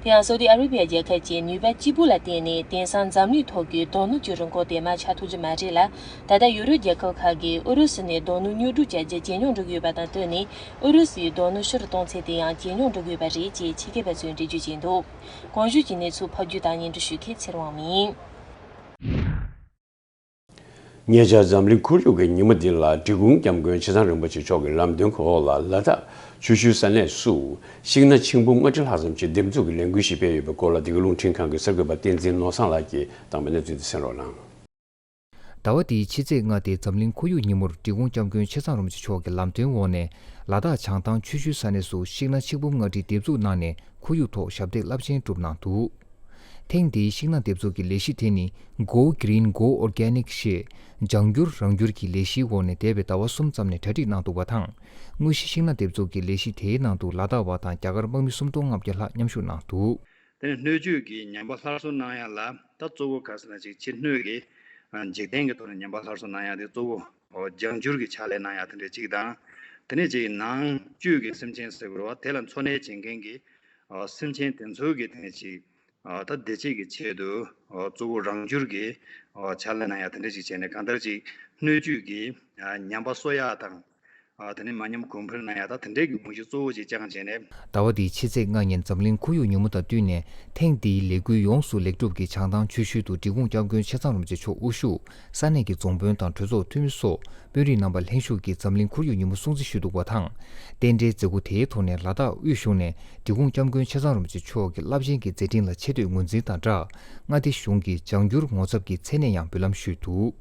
དེ་ཡང་སའུ་ཏི་ཨ་རི་བི་ཡ་རྒྱལ་ཁབ་ཀྱི་ནུས་པ་གཅིག་པུ་ལ་བརྟེན་ནས། དེང་སང་འཛམ་གླིང་ཐོག་གི་རྡོ་སྣུམ་གྱི་རིན་གོང་དེ་མར་ཆག་ཐུབ་ཀྱི་མ་རེད་ལ། ད་ལྟ་ཡུ་རོབ་རྒྱལ་ཁབ་ཁག་གིས་ཨུ་རུ་སུ་ནས་རྡོ་སྣུམ་ཉོ་སྒྲུབ་བྱ་རྒྱུ་ཇེ་ཉུང་འགྲོ་གི་ཡོད་པ་དང་བསྟུན་ནས། ཨུ་རུ་སུའི་རྡོ་སྣུམ་ཕྱིར་གཏོང་ཚད་དེ་ཡང་ཇེ་ཉུང་འགྲོ་གི་ཡོད་པ་རེད་ཅེས་ཆེད་མཁས་པ་ཚོས་འགྲེལ་བརྗོད་བྱས་འདུག། གོང་ཞུས་ཀྱི་གནས་ཚུལ་ཕབ་སྒྱུར་དང་སྙན་སྒྲོན་ཞུ་མཁན་ཚེ་རིང་དབང་མོ་ཡིན། ཉེ་ཆར་འཛམ་གླིང་ཁོར་ཡུག་གི་ཉིན་མོ་འདི་ལ། འབྲི་གུང་སྐྱབས་མགོན་ཆེ་ཚང་རིན་པོ་ཆེ་མཆོག་གི་ལམ་སྟོན་གྱི་འོག་ལ། ལ་དྭགས་ཆུ་ཤུལ་ས་གནས་སུ་ཤིང་སྣ་ཆིག་འབུམ་ལྔ་ཁྲི་ལྷག་ཙམ་ཞིག་འདེབས་འཛུགས་ཀྱི་ལས་འགུལ་ཞིག་སྤེལ་ཡོད་པའི་སྐོར་ལ། འདི་ག་རླུང་འཕྲིན་ཁང་གི་གསར་འགོད་པ་བསྟན་འཛིན་ནོར་བཟང་ལགས་ཀྱིས་བཏང་པའི་གནས་ཚུལ་དེ་གསན་རོགས་གནང་། ཟླ་བ་འདིའི་ཕྱི་ཚེས་ལྔ་སྟེ་འཛམ་གླིང་ཁོར་ཡུག་ཉིན་མོར། འབྲི་གུང་སྐྱབས་མགོན་ཆེ་ཚང་རིན་པོ་ཆེ་མཆོག་གི་ལམ་སྟོན་འོག་ནས། ལ་དྭགས་བྱང་ཐང་ཆུ་ཤུལ་ས་གནས་སུ་ཤིང་སྣ་ཆིག་འབུམ་ལྔ་ཁྲི་འདེབས་འཛུགས་གནང་ནས། ཁོར་ཡུག་ཐོག་ཞབས་འདེགས་རླབས་ཆེན་བསྒྲུབས་གནང་འདུག། ཐེངས་འདིའི་ཤིང་སྣ་འདེབས་འཛུགས་ཀྱི་ལས་གཞི་དེ་ནི། Go Green, Go Organic ཞེས་ལྗང་བསྒྱུར་རང་བསྒྱུར་གྱི་ལས་གཞིའི་འོག་ནས། འདས་པའི་ཟླ་བ་གསུམ་ཙམ་ནས་གྲ་སྒྲིག་གནང་འདུག་པ་དང་། དངོས་གཞི་ཤིང་སྣ་འདེབས་འཛུགས་ཀྱི་ལས་གཞི་དེའི་ནང་དུ། ལ་དྭགས་པ་དང་རྒྱ་གར་དམག་མི་སུམ་སྟོང་ལྔ་བརྒྱ་ལྷག་མཉམ་ཞུགས་གནང་འདུག། དེ་ནི་སྣོད་བཅུད་ཀྱི་ཉམས་པ་སླར་གསོ་གནང་ཡ་ལ། ད་གཙོ་བོ་ག་ཟེར་ན་ཅིག་ཕྱི་སྣོད་ཀྱི་འཇིག་རྟེན་གྱི་ཐོག་ནས་ཉམས་པ་སླར་གསོ་གནང་ཡ་དེ་གཙོ་བོ། འོ། ལྗང་བསྒྱུར་གྱི་ཕྱག་ལས་གནང་ཡ་དེ་འདྲ་གཅིག་དང་། དེ་ནས་ཅིག་ནང་བཅུད་ཀྱི་སེམས་ཅན་ཟེར་དགོས་རེད་བ། དེ་ལ་འཚོ་གནས་བྱེད་མཁན་གྱི་ཨ་སེམས་ཅན་དེ་ཚོའི་གི་དེ་ནས་ཅིག་ཨ་ད་བདེ་སྐྱིད་ཀྱི་ཆེད་དུ་ཨ་གཙོ་བོ་རང་བསྒྱུར་གྱི་ཨ་ཕྱག་ལས་གནང་ཡ་དེ་འདྲ་ཅིག་བྱས་ནས། གང་ལྟར་ཅིག་སྣོད་བཅུད་ཀྱི་ཨ་ཉམས་པ་གསོ་ཡ་དང་། ཨ་དེ་ནས་མ་ཉམས་གོང་འཕེལ་གནང་ཡ་དང་། དེ་འདྲའི་གི་དགོངས་གཞི་གཙོ་བོ་ཅིག་བཅངས་བྱས་ནས། ཟླ་བ་འདིའི་ཕྱི་ཚེས་ལྔ་ཉིན་འཛམ་གླིང་ཁོར་ཡུག་ཉིན་མོ་དང་བསྟུན་ནས། ཐེངས་འདིའི་ལས་འགུལ་ཡོངས་སུ་ལེགས་གྲུབ་ཀྱིས་བྱང་ཐང་ཆུ་ཤུལ་དུ་འབྲི་གུང་སྐྱབས་མགོན་ཆེ་ཚང་རིན་པོ་ཆེ་མཆོག་དབུ་བཞུགས། ས་གནས་ཀྱི་རྫོང་དཔོན་དང་གྲོས་ཚོགས་འཐུས་མི་སོགས་དཔོན་རིགས་རྣམ་པ་ལྷན་ཞུགས་ཀྱིས་འཛམ་གླིང་ཁོར་ཡུག་ཉིན་མོ་སྲུང་བརྩི་ཞུས་འདུག་པ་དང་། རྟེན་འབྲེལ་མཛད་སྒོ་དེའི་ཐོག་ནས། ལ་དྭགས་དབུས་གཞུང་ནས་འབྲི་གུང་སྐྱབས་མགོན་ཆེ་ཚང་རིན་པོ་ཆེ་མཆོག་གི་རླབས་ཆེན་གྱི་མཛད་འཕྲིན་ལ་ཆེ་བསྟོད་ངོས་འཛིན་དང་སྦྲགས། མངའ་སྡེ་གཞུང་གི་ལྗང་བསྒྱུར་ངོ་ཚབ་ཀྱི་མཚན་གནས་ཡང་འབུལ་ལམ་ཞུས་འདུག།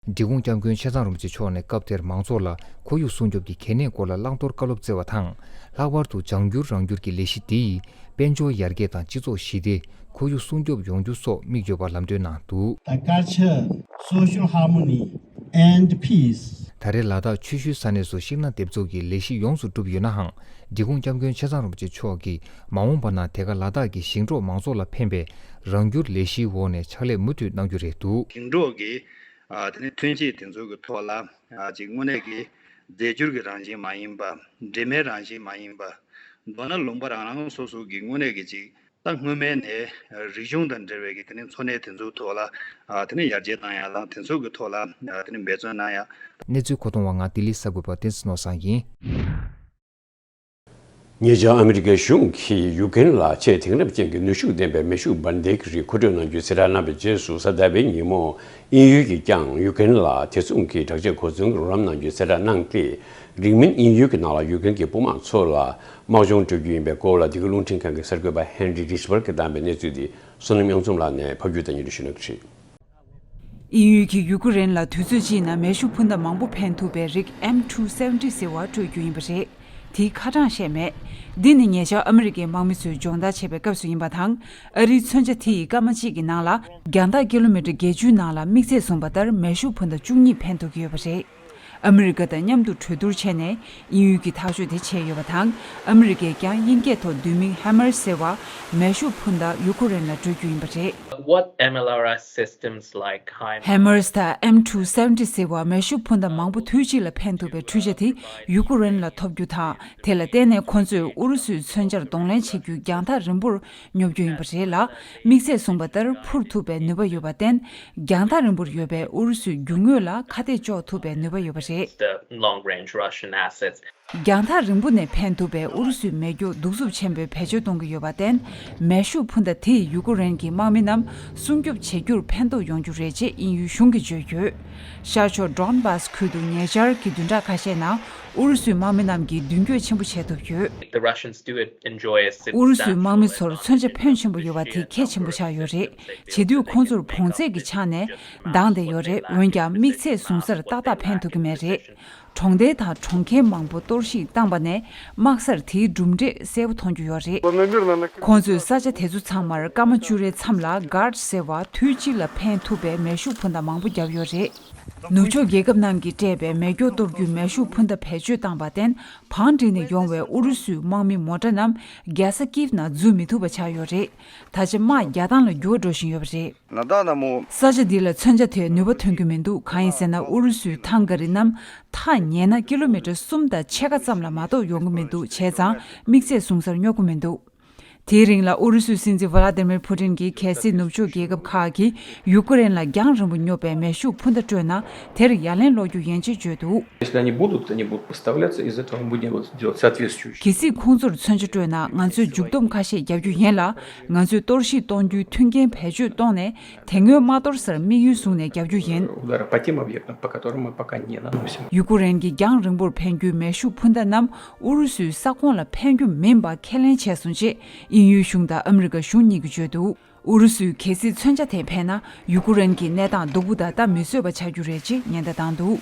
འབྲི་གུང་སྐྱབས་མགོན་ཆེ་ཚང་རིན་པོ་ཆེ་མཆོག་ནས་སྐབས་དེར་མང་ཚོགས་ལ་ཁོར་ཡུག་སྲུང་སྐྱོབ་ཀྱི་གལ་གནད་སྐོར་ལ་བླང་དོར་བཀའ་སློབ་སྩལ་བ་དང་། ལྷག་པར་དུ་ལྗང་བསྒྱུར་རང་བསྒྱུར་གྱི་ལས་གཞི་འདི་ཡིས་དཔལ་འབྱོར་ཡར་རྒྱས་དང་སྤྱི་ཚོགས་ཞི་བདེ། ཁོར་ཡུག་སྲུང་སྐྱོབ་ཡོང་རྒྱུ་སོགས་དམིགས་ཡོད་པ་ལམ་སྟོན་གནང་འདུག། The culture, social harmony and peace. ད་རེས་ལ་དྭགས་ཆུ་ཤུལ་ས་གནས་སུ་ཤིང་སྣ་འདེབས་འཛུགས་ཀྱི་ལས་གཞི་ཡོངས་སུ་གྲུབ་ཡོད་ནའང་། འབྲི་གུང་སྐྱབས་མགོན་ཆེ་ཚང་རིན་པོ་ཆེ་མཆོག་གིས་མ་འོངས་པ་ན་དེ་ག་ལ་དྭགས་ཀྱི་ཞིང་འབྲོག་མང་ཚོགས་ལ་ཕན་པའི་རང་བསྒྱུར་ལས་གཞིའི་འོག་ནས་ཕྱག་ལས་མུ་མཐུད་གནང་རྒྱུ་རེད་འདུག། ཞིང་འབྲོག་གི་ཨ་དེ་ནས་ཐོན་སྐྱེད་དེ་ཚོ་གི་ཐོག་ལ་ཨ་ཅིག་དངོས་གནས་ཀྱི་རྫས་འགྱུར་གྱི་རང་བཞིན་མ་ཡིན་པ། འདྲེས་མའི་རང་བཞིན་མ་ཡིན་པ། མདོར་ན་ལུང་པ་རང་རང་སོ་སོ་གི་དངོས་གནས་ཀྱི་ཅིག་ད་སྔོན་མའི་ནས་རིག་གཞུང་དང་འབྲེལ་བའི་གི་དེ་ནས་འཚོ་གནས་དེ་ཚོའི་ཐོག་ལ་ཨ་དེ་ནས་ཡར་རྒྱས་བཏང་ཡ་དང་། དེ་ཚོ་གི་ཐོག་ལ་ཨ་དེ་ནས་འབད་བརྩོན་གནང་ཡ། གནས་ཚུལ་མཁོ་གཏོང་བ་ང་ལྡི་ལི་གསར་འགོད་པ་བསྟན་འཛིན་ནོར་བཟང་ཡིན། ཉེ་ཆར་ཨ་མི་རི་ཀའི་གཞུང་གིས་ཡུཀ་རེན་ལ་ཆེས་དེང་རབས་ཅན་གྱི་ནུས་ཤུགས་ལྡན་པའི་མེ་ཤུགས་འབར་མདེལ་གྱི་རིགས་མཁོ་སྤྲོད་གནང་རྒྱུའི་གསལ་བསྒྲགས་གནང་བའི་རྗེས་སུ། གཟའ་ཟླ་བའི་ཉིན་མོ་དབྱིན་ཡུལ་གྱིས་ཀྱང་ཡུཀ་རེན་ལ་དེ་མཚུངས་ཀྱི་དྲག་ཆས་གོ་མཚོན་གྱི་རོགས་རམ་གནང་རྒྱུའི་གསལ་བསྒྲགས་གནང་སྟེ། རིང་མིན་དབྱིན་ཡུལ་གྱི་ནང་ལ་ཡུཀ་རེན་གྱི་དཔུང་དམག་ཚོ་ལ་དམག་སྦྱོང་སྤྲོད་རྒྱུ་ཡིན་པའི་སྐོར་ལ། འདི་ག་རླུང་འཕྲིན་ཁང་གི་གསར་འགོད་པ་ཧེན་རི་རིཆ་བར་གྱིས་བཏང་པའི་གནས་ཚུལ་འདི་བསོད་ནམས་དབྱངས་འཛོམས་ལགས་ནས་ཕབ་སྒྱུར་དང་སྙན་སྒྲོན་ཞུ་གནང་གི་རེད། དབྱིན་ཡུལ་གྱིས་ཡུ་ཀེ་རེན་ལ་དུས་ཚོད་གཅིག་ནང་མེ་ཤུགས་འཕུར་མདའ་མང་པོ་འཕེན་ཐུབ་པའི་རིགས་ཨེམ་ཊུ་སེ་ཝེན་ཊི་ཟེར་བ་སྤྲོད་རྒྱུ་ཡིན་པ་རེད། དེའི་ཁ་གྲངས་བཤད་མེད། འདི་ནི་ཉེ་ཆར་ཨ་མི་རི་ཀའི་དམག་མི་ཚོས་སྦྱོང་བརྡར་བྱེད་པའི་སྐབས་སུ་ཡིན་པ་དང་། ཨ་རིའི་མཚོན་ཆ་དེ་ཡིས་སྐར་མ་གཅིག་གི་ནང་ལ་རྒྱང་ཐག་ཀི་ལོ་མི་ཊར་བརྒྱད་ཅུའི་ནང་ལ་དམིགས་ཚད་བཟུང་བ་ལྟར་མེ་ཤུགས་འཕུར་མདའ་བཅུ་གཉིས་འཕེན་ཐུབ་ཀྱི་ཡོད་པ་རེད། ཨ་མི་རི་ཀ་དང་མཉམ་དུ་གྲོས་བསྡུར་བྱས་ནས་དབྱིན་ཡུལ་གྱིས་ཐག་གཅོད་དེ་བྱས་ཡོད་པ་དང་། ཨ་མི་རི་ཀས་ཀྱང་དབྱིན་སྐད་ཐོག་བསྡུས་མིང་ཧེ་མར་ཟེར་བ་མེ་ཤུགས་འཕུར་མདའ་ཡུ་ཀེ་རེན་ལ་སྤྲོད་རྒྱུ་ཡིན་པ་རེད། What M L R S systems like ཧེ་མར་དང་ཨེམ་ཊུ་སེ་ཝེན་ཊི་ཟེར་བ་མེ་ཤུགས་འཕུར་མདའ་མང་པོ་དུས་གཅིག་ལ་འཕེན་ཐུབ་པའི་འཕྲུལ་ཆས་དེ་ཡུ་ཀེ་རེན་ལ་ཐོབ་རྒྱུ་དང་། དེ་ལ་བརྟེན་ནས་ཁོ་ཚོས་ཨུ་རུ་སུའི་མཚོན་ཆར་གདོང་ལེན་བྱེད་རྒྱུའི་རྒྱང་ཐག་རིང་པོར་སྙོབ་རྒྱུ་ཡིན་པ་རེད་ལ། དམིགས་ཚད་བཟུང་བ་ལྟར་འཕུར་ཐུབ་པའི་ནུས་པ་ཡོད་པར་བརྟེན། རྒྱང་ཐག་རིང་པོར་ཡོད་པའི་ཨུ་རུ་སུའི་རྒྱུ་དངོས་ལ་ཁ་གཏད་གཅོག་ཐུབ་པའི་ནུས་པ་ཡོད་པ་རེད། The long range Russian assets. རྒྱང་ཐག་རིང་པོ་ནས་ཕན་ཐུབ་པའི་ཨུ་རུ་སུའི་མེ་སྒྱོགས་གདུག་རྩུབ་ཆེན་པོས་བེད་སྤྱོད་གཏོང་གི་ཡོད་པར་བརྟེན། མེ་ཤུགས་འཕུར་མདའ་དེས་ཡུ་ཀེ་རེན་གྱི་དམག་མི་རྣམས་སྲུང་སྐྱོབ་བྱེད་རྒྱུར་ཕན་ཐོགས་ཡོང་རྒྱུ་རེད་ཅེས་དབྱིན་ཡུལ་གཞུང་གིས་བརྗོད་ཡོད། ཤར་ཕྱོགས་ཌོན་བཱས་ཁུལ་དུ་ཉེ་ཆར་གྱི་བདུན་ཕྲག་ཁ་ཤས་ནང་ཨུ་རུ་སུའི་དམག་མི་རྣམས་ཀྱིས་མདུན་སྐྱོད་ཆེན་པོ་བྱེད་ཐུབ་ཡོད། The Russians do enjoy a ཨུ་རུ་སུའི་དམག་མི་ཚོར་མཚོན་ཆ་ཕོན་ཆེན་པོ་ཡོད་པ་དེ་གལ་ཆེན་པོ་ཆགས་ཡོད་རེད། བྱེད་དུས་ཁོང་ཚོར་བོངས་ཚད་ཀྱི་ཆ་ནས་འདང་བསྡད་ཡོད་རེད། འོན་ཀྱང་དམིགས་ཚད་བཟུང་སར་ཏག་ཏག་ཕན་ཐོགས་ཀྱི་མེད་རེད། གྲོང་རྡལ་དང་གྲོང་ཁྱེར་མང་པོ་གཏོར་བཤིག་བཏང་པ་ནས་དམག་སར་དེའི་གྲུབ་འབྲས་གསལ་པོ་མཐོང་རྒྱུ་ཡོད་རེད། ཁོང་ཚོས་ས་ཆ་དེ་ཚོ་ཚང་མར་སྐར་མ་བཅུ་རེའི་མཚམས་ལ་གྷར་ཟེར་བ་དུས་གཅིག་ལ་ཕན་ཐུབ་པའི་མེ་ཤུགས་འཕུར་མདའ་མང་པོ་བརྒྱབ་ཡོད་རེད། ནུབ་ཕྱོགས་རྒྱལ་ཁབ་རྣམས་ཀྱིས་སྤྲད་པའི་མེ་སྒྱོགས་གཏོར་རྒྱུའི་མེ་ཤུགས་འཕུར་མདའ་བེད་སྤྱོད་བཏང་པར་བརྟེན། བང་བསྒྲིགས་ནས་ཡོང་བའི་ཨུ་རུ་སུའི་དམག་མི་མོ་ཊ་རྣམས་རྒྱལ་ས་ཀིབ་ནང་འཛུལ་མི་ཐུབ་པ་ཆགས་ཡོད་རེད། ད་ཆ་དམག་རྒྱག་སྟངས་ལ་འགྱུར་བ་འགྲོ་བཞིན་ཡོད་པ་རེད། ས་ཆ་འདི་ལ་མཚོན་ཆ་དེས་ནུས་པ་ཐོན་གྱི་མི་འདུག་གང་ཡིན་ཟེར་ན། ཨུ་རུ་སུའི་ཐང་ག་རི་རྣམས་ཐག་ཉེ་ན་ཀི་ལོ་མི་ཊར་གསུམ་དང་ཕྱེད་ཀ་ཙམ་ལ་མ་གཏོགས་ཡོང་གི་མི་འདུག་བྱས་ཙང་དམིགས་ཚད་བཟུང་སར་སྙོབ་ཀྱི་མི་འདུག་དེའི་རིང་ལ་ཨུ་རུ་སུའི་སྲིད་འཛིན་ཝ་ལ་ཏི་མིར་ཕུ་ཏིན་གྱིས་གལ་སྲིད་ནུབ་ཕྱོགས་རྒྱལ་ཁབ་ཁག་གིས་ཡུ་ཀེ་རེན་ལ་རྒྱང་རིང་པོ་སྙོབ་པའི་མེ་ཤུགས་འཕུར་མདའ་སྤྲོད་ན། དེར་ཡ་ལན་སློག་རྒྱུ་ཡིན་ཅེས་བརྗོད་འདུག Если они будут, они будут поставляться, из этого мы будем делать соответствующие. གལ་སྲིད་ཁོང་ཚོར་མཚོན་ཆ་སྤྲོད་ན། ང་ཚོས་མཇུག་བསྡོམས་ཁ་ཤས་རྒྱབ་རྒྱུ་ཡིན་ལ། ང་ཚོས་གཏོར་བཤིག་གཏོང་རྒྱུའི་མཐུན་རྐྱེན་བེད་སྤྱོད་གཏོང་ནས། དེ་སྔོན་དམག་གཏོར་སར་དམིགས་ཡུལ་བཟུང་ནས་རྒྱབ་རྒྱུ་ཡིན། Удара по тем объектам, по которым мы пока не наносим. ཡུ་ཀེ་རེན་གྱི་རྒྱང་རིང་པོར་འཕེན་རྒྱུའི་མེ་ཤུགས་འཕུར་མདའ་རྣམས་ཨུ་རུ་སུའི་ས་ཁོངས་ལ་འཕེན་རྒྱུ་མིན་པ་ཁས་ལེན་བྱས་སོང་ཅེས་དབྱིན་ཡུལ་གཞུང་དང་ཨ་མི་རི་ཀ་གཞུང་གཉིས་ཀྱིས་བརྗོད་འདུག་ཨུ་རུ་སུས་གལ་སྲིད་མཚོན་ཆ་དེ་འཕེན་ན། ཡུ་ཀེ་རེན་གྱི་གནས་སྟངས་སྡུག་པོ་དང་ལྟ་མི་བཟོད་པ་ཆགས་རྒྱུ་རེད་ཅེས་ཉེན་བརྡ་བཏང་འདུག་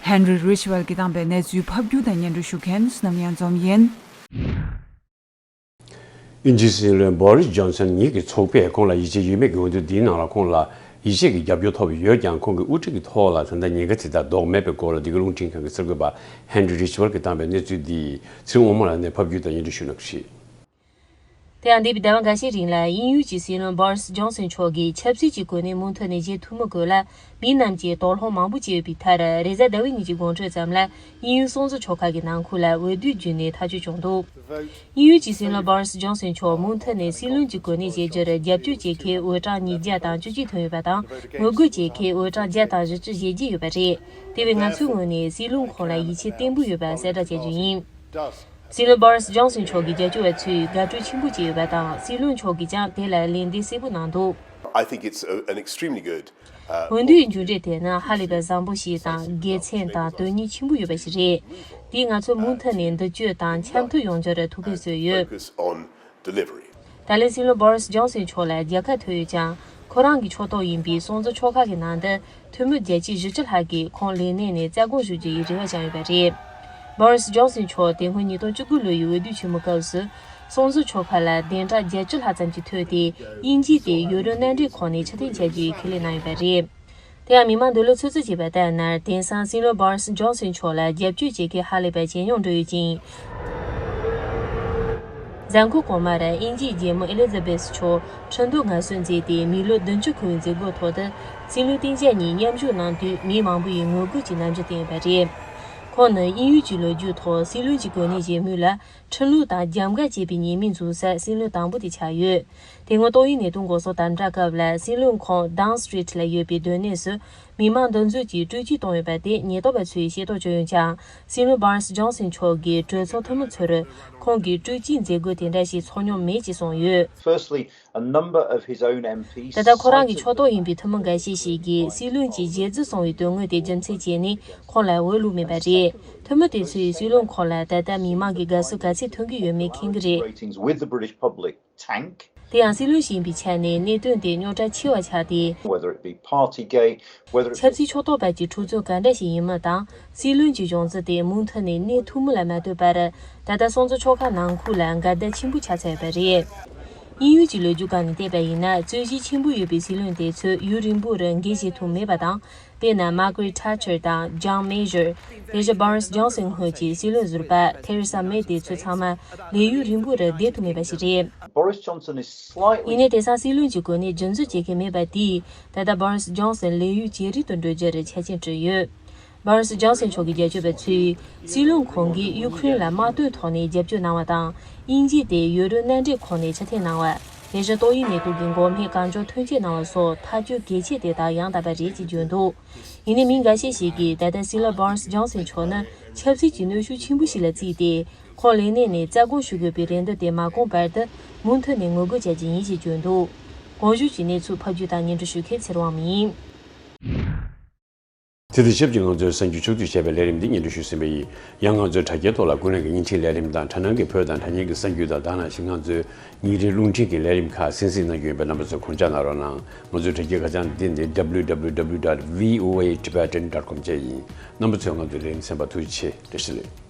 ཧན་རི་རིཆ་ཝེལ་གྱིས་བཏང་པའི་གནས་ཚུལ་ཕབ་སྒྱུར་དང་སྙན་སྒྲོན་ཞུ་མཁན་བསོད་ནམས་གཡང་འཛོམས་ཡིན། དབྱིན་ཇིའི་སྲིད་བློན་བོ་རིས་ཇོན་སན་ཉིད་ཀྱི་ཚོགས་པས་ཁོང་ལ་ཡིད་ཆེས་ཡོད་མེད་ཀྱི་འོས་བསྡུ་འདིའི་ནང་ལ་ཁོང་ལ་ཡིད་ཆེས་ཀྱི་རྒྱབ་སྐྱོར་ཐོབ་ཡོད་ཀྱང་། ཁོང་གི་དབུ་ཁྲིད་ཀྱི་ཐོག་ལ་ད་ལྟ་ཉེན་ཁ་ཇི་ལྟར་ལྡོག་མེད་པའི་སྐོར་ལ་འདི་ག་རླུང་འཕྲིན་ཁང་གི་གསར་འགོད་པ་ཧན་རི་རིཆ་ཝེལ་གྱིས་བཏང་པའི་གནས་ཚུལ་འདི་ཚེ་རིང་དབང་མོ་ལགས་ནས་ཕབ་སྒྱུར་དང་སྙན་སྒྲོན་ཞུ་གནང་གི་རེད། དེ་ཡང་འདས་པའི་ཟླ་བ་འགའ་ཤས་རིང་ལ་དབྱིན་ཡུལ་གྱི་སྲིད་བློན་བོ་རིས་ཇོན་སན་མཆོག་གིས་ཆབ་སྲིད་ཀྱི་གོ་གནས་མུ་མཐུད་ནས་བཞེས་ཐུབ་མིན་སྐོར་ལ་མི་རྣམས་ཀྱིས་དོགས་སློང་མང་པོ་བྱས་ཡོད་པའི་མཐར། རེས་གཟའ་ཟླ་བའི་ཉིན་གྱི་དགོང་དྲོ་ཙམ་ལ་དབྱིན་ཡུལ་གསང་འཛུལ་ཆོལ་ཁ་གི་ནང་ཁུལ་ལ་འོས་བསྡུ་བརྒྱུད་ནས་ཐག་གཅོད་བྱུང་འདུག་དབྱིན་ཡུལ་གྱི་སྲིད་བློན་བོ་རིས་ཇོན་སན་མཆོག་མུ་མཐུད་ནས་སྲིད་བློན་གྱི་གོ་གནས་བཞེས་རྒྱུར་རྒྱབ་སྐྱོར་བྱེད་མཁན་འོས་གྲངས་ཉིས་བརྒྱ་དང་བཅུ་གཅིག་ཐོན་ཡོད་པ་དང་། ངོ་རྒོལ་བྱེད་མཁན་འོས་གྲངས་བརྒྱ་དང་བཞི་བཅུ་ཞེ་བརྒྱད་ཡོད་པ་རེད། དེ་བས་ང་ཚོའི་ངོས་ནས་སྲིད་བློན་ཁོང་ལ་ཡིད་ཆེས་བརྟན་པོ་ཡོད་པ་གསལ་བསྒྲགས་བྱ་རྒྱུ་ཡིན། སྲིད་བློན་བོ་རིས་ཇོན་སན་མཆོག་གི་རྒྱབ་སྐྱོར་བ་ཚོས་དགའ་སྤྲོ་ཆེན་པོ་བྱས་ཡོད་པ་དང་། སྲིད་བློན་མཆོག་གིས་ཀྱང་དེ་ལ་ལན་འདེབས་གསལ་པོ་གནང་འདུག I think it's a- an extremely good, uh, འོས་བསྡུའི་མཇུག་འབྲས་དེ་ནི་ཧ་ལས་པའི་བཟང་པོ་ཞིག་དང་། དགེ་མཚན་དང་དོན་སྙིང་ཆེན་པོ་ཡོད་པ་ཞིག་རེད། དེས་ང་ཚོ་མུ་མཐུད་ནས་མདུན་སྐྱོད་དང་འཆམ་མཐུན་ཡོང་རྒྱུར་ཐུགས་ཕན་གསོས་ཡོད། Focus on delivery. ད་ལན་སྲིད་བློན་བོ་རིས་ཇོན་སན་མཆོག་ལ་རྒྱལ་ཁ་ཐོབ་ཡོད་ཀྱང་། ཁོ་རང་གི་ཕྱོགས་གཏོགས་ཡིན་པའི་གསང་འཛུལ་ཆོལ་ཁ་གི་ནང་དུ་འཐུས་མི་བརྒྱད་ཅུ་བཞི་བཅུ་ལྷག་གིས་ཁོང་ལས་གནས་ནས་རྩ་དགོངས་ཞུ་རྒྱུ་ཡི་རེ་བ་བཅངས་ཡོད་པ་རེད། བོ་རིས་ཇོན་སན་མཆོག་དེ་སྔོན་ཉིས་སྟོང་བཅུ་དགུ་ལོ་ཡི་འོས་བསྡུ་ཆེན་མོའི་སྐབས་སུ་གསང་འཛུལ་ཆོལ་ཁ་ལ་གདན་གྲངས་བརྒྱད་ཅུ་ལྷག་ཙམ་ཞིག་ཐོབ་སྟེ། དབྱིན་ཇི་དེ་ཡུ་རོབ་མནའ་འབྲེལ་ཁོངས་ནས་ཕྱིར་འཐེན་བྱ་རྒྱུའི་ཁས་ལེན་གནང་ཡོད་པ་རེད། དེ་ཡང་མི་མང་འདོད་བློ་ཚོད་རྩིས་བྱས་པ་ལྟར་ན། དེང་སང་སྲིད་བློན་བོ་རིས་ཇོན་སན་མཆོག་ལ་རྒྱབ་སྐྱོར་བྱེད་མཁན་ཧ་ལས་པ་ཇེ་ཉུང་འགྲོ་ཡོད་ཅིང་། གཟའ་འཁོར་གོང་མར་དབྱིན་ཇིའི་རྒྱལ་མོ་ཨེ་ལི་ཛ་བེ་ཐི་མཆོག་ཁྲིན་ཏུའུ་ངལ་གསོ་མཛད་དེ་མི་ལོ་བདུན་ཅུ་འཁོར་བའི་མཛད་སྒོའི་ཐོག་ཏུ་སྲིད་བློན་སྟངས་དཔྱལ་གཉིས་མཉམ་ཞུགས་གནང་དུས། མི་མང་པོ་ཡིས་ངོ་རྒོལ་གྱི་རྣམ་འགྱུར་བསྟན་ཡོད་པ་རེད། ཁོང་ནི་དབྱིན་ཡུལ་གྱི་ལོ་རྒྱུས་ཐོག་སྲིད་བློན་གྱི་གོ་གནས་བཞེས་མུས་ལ། ཁྲིམས་ལུགས་དང་རྒྱབ་འགལ་བྱས་པའི་ཉེས་མིང་འཛུགས་ས་སྲིད་བློན་དང་པོ་དེ་ཆགས་ཡོད། དེ་སྔོན་ཏོག་དབྱིབས་ནད་དུག་འགོག་སྲུང་དམ་དྲག་སྐབས་ལ། སྲིད་བློན་ཁོང་ཌའུན་སི་ཊི་རིཊ་ལ་ཡོད་པའི་སྡོད་གནས་སུ་མི་མང་འདུ་འཛོམས་ཀྱིས་སྤྲོད་སྐྱིད་བཏང་ཡོད་པ་དེ་ཉེན་རྟོག་པ་ཚོས་ཤེས་རྟོགས་བྱུང་ཡོད་ཀྱང་། སྲིད་བློན་བྷོ་རི་སི་ཇོན་སན་མཆོག་གིས་གྲོས་ཚོགས་འཐུས་མི་ཚོར་ཁོང་གིས་སྤྲོད་སྐྱིད་མཛད་སྒོ་དེ་འདྲ་ཞིག་ཚོགས་མྱོང་མེད་ཅེས་གསུངས་ཡོད། Firstly, a number of his own M Ps ད་ལྟ་ཁོ་རང་གི་ཕྱོགས་གཏོགས་ཡིན་པའི་འཐུས་མི་འགའ་ཤས་ཤིག་གིས་སྲིད་བློན་གྱི་ཞེ་རྫུ་སོང་བའི་དོན་དངོས་དེ་རྒྱུ་མཚན་བྱས་ནས་ཁོང་ལ་འོས་བླུགས་མེད་པ་རེད། འཐུས་མི་དེ་ཚོས་སྲིད་བློན་ཁོང་ལ་ད་ལྟ་མི་མང་གི་དགའ་བསུ་ག་ཚད་ཐོན་གྱི་ཡོད་མེད་མཁྱེན་གྱི་རེད། Ratings with the British public tank. དེ་ཡང་སྲིད་བློན་ཞིག་ཡིན་པའི་ཆ་ནས་གནད་དོན་དེ་རྙོག་དྲ་ཆེ་བ་ཆགས་ཏེ། Whether it be Partygate, whether it ཆབ་སྲིད་ཕྱོགས་གཏོགས་བར་གྱི་འཁྲུག་རྩོད་ག་འདྲ་ཞིག་ཡིན་མིན་དང་། སྲིད་བློན་གྱི་གཞུང་འཛིན་དེ་མུ་མཐུད་ནས་གནས་ཐུབ་མིན་ལ་མ་ལྟོས་པར། ད་ལྟ་གསང་འཛུལ་ཆོལ་ཁ་ནང་ཁུལ་ལ་འགལ་ཟླ་ཆེན་པོ་ཆགས་ཚར་ཡོད་པ་རེད། དབྱིན་ཡུལ་གྱི་ལོ་རྒྱུས་སྒང་ནས་བལྟས་པ་ཡིན་ན། རྩོད་གཞི་ཆེན་པོ་ཡོད་པའི་སྲིད་བློན་དེ་ཚོས་ཡུན་རིང་པོར་འགན་བཞེས་ཐུབ་མེད་པ་དང་། དཔེར་ན། མར་གྷ་རེད་ཐ་ཆར་དང་ཇོན་མེ་ཡར། དེ་བཞིན་བྷོ་རི་སི་ཇོན་སན་སྔོན་གྱི་སྲིད་བློན་ཟུར་པ་ཐེ་རེ་ས་མེ་དེ་ཚོ་ཚང་མ་ལས་ཡུན་རིང་པོར་བསྡད་ཐུབ་མེད་པ་ཞིག་རེད། Boris Johnson is slightly ཡིན་ནའི་དེང་སང་སྲིད་བློན་གྱི་གོ་གནས་རྒྱུན་འཛིན་བྱེད་མཁན་མེད་པ་དེས། ད་ལྟ་བྷོ་རི་སི་ཇོན་སན་ལས་ཡུན་ཇེ་རིང་དུ་འགྲོ་རྒྱུར་ཆ་རྐྱེན་བསྐྲུན་ཡོད། བྷོ་རི་སི་ཇོན་སན་མཆོག་གི་རྒྱབ་སྐྱོར་བ་ཚོས། སྲིད་བློན་ཁོང་གིས་ཡུ་ཁུ་རེན་ལ་དམག་དོན་ཐོག་ནས་རྒྱབ་སྐྱོར་གནང་བ་དང་། དབྱིན་ཇི་དེ་ཡུ་རོབ་མནའ་འབྲེལ་ཁོངས་ནས་ཕྱིར་འཐེན་གནང་བ། དེ་བཞིན་ཏོག་དབྱིབས་ནད་དུག་གི་འགོག་སྨན་གང་མགྱོགས་ཐོན་སྐྱེད་གནང་བ་སོགས་ཐག་གཅོད་གལ་ཆེ་དེ་དག་ཡང་དག་པ་རེད་ཅེས་བརྗོད་འདུག་ཡིན་ནའི་མི་འགའ་ཤས་ཤིག་གིས་ད་ལྟ་སྲིད་བློན་Boris Johnson་མཆོག་ནི་ཆབ་སྲིད་ཀྱི་གནོན་ཤུགས་ཆེན་པོ་ཞིག་ལ་བརྩིས་ཏེ། ཁོང་ལས་གནས་ནས་རྩ་དགོངས་ཞུ་དགོས་པའི་རེ་འདུན་དེ་མ་བསྐོངས་བར་དུ་མུ་མཐུད་ནས་ངོ་རྒོལ་བྱ་རྒྱུ་ཡིན་ཞེས་བརྗོད་འདུག་གོང་ཞུས་ཀྱི་གནས་ཚུལ་ཕབ་སྒྱུར་དང་སྙན་སྒྲོན་ཞུ་མཁན་ཚེ་རིང་དབང་མོ་ཡིན། དེ་དང་ཆབས་ཅིག་ང་ཚོའི་གསར་འགྱུར་ཕྱོགས་བསྡུས་བྱས་པའི་ལས་རིམ་འདི་སྙན་སྒྲོན་ཞུས་ཟིན་པ་ཡིན། ཡང་ང་ཚོའི་དྲ་རྒྱའི་ཐོག་ལ་ཀུན་གླེང་གི་བརྙན་འཕྲིན་ལས་རིམ་དང་དྲ་སྣང་གི་བོད་དང་དྲ་བརྙན་གྱི་གསར་འགྱུར་དང་། ད་ནང་བཞིན་ང་ཚོའི་ཉིན་རེའི་རླུང་འཕྲིན་གྱི་ལས་རིམ་ཁག་གསན་གཟིགས་གནང་རྒྱུ་ཡིན་པས། རྣམ་པ་ཚོས་གོ་སྐབས་གནང་རོགས་གནང་། ང་ཚོའི་དྲ་རྒྱའི་ཁ་བྱང་འདི་ནི་www dot voatibetan dot com བཅས་ཡིན། རྣམ་པ་ཚོས་ང་ཚོའི་ལས་རིམ་གསན་པར་ཐུགས་རྗེ་ཆེ། བཀྲ་ཤིས་བདེ་ལེགས།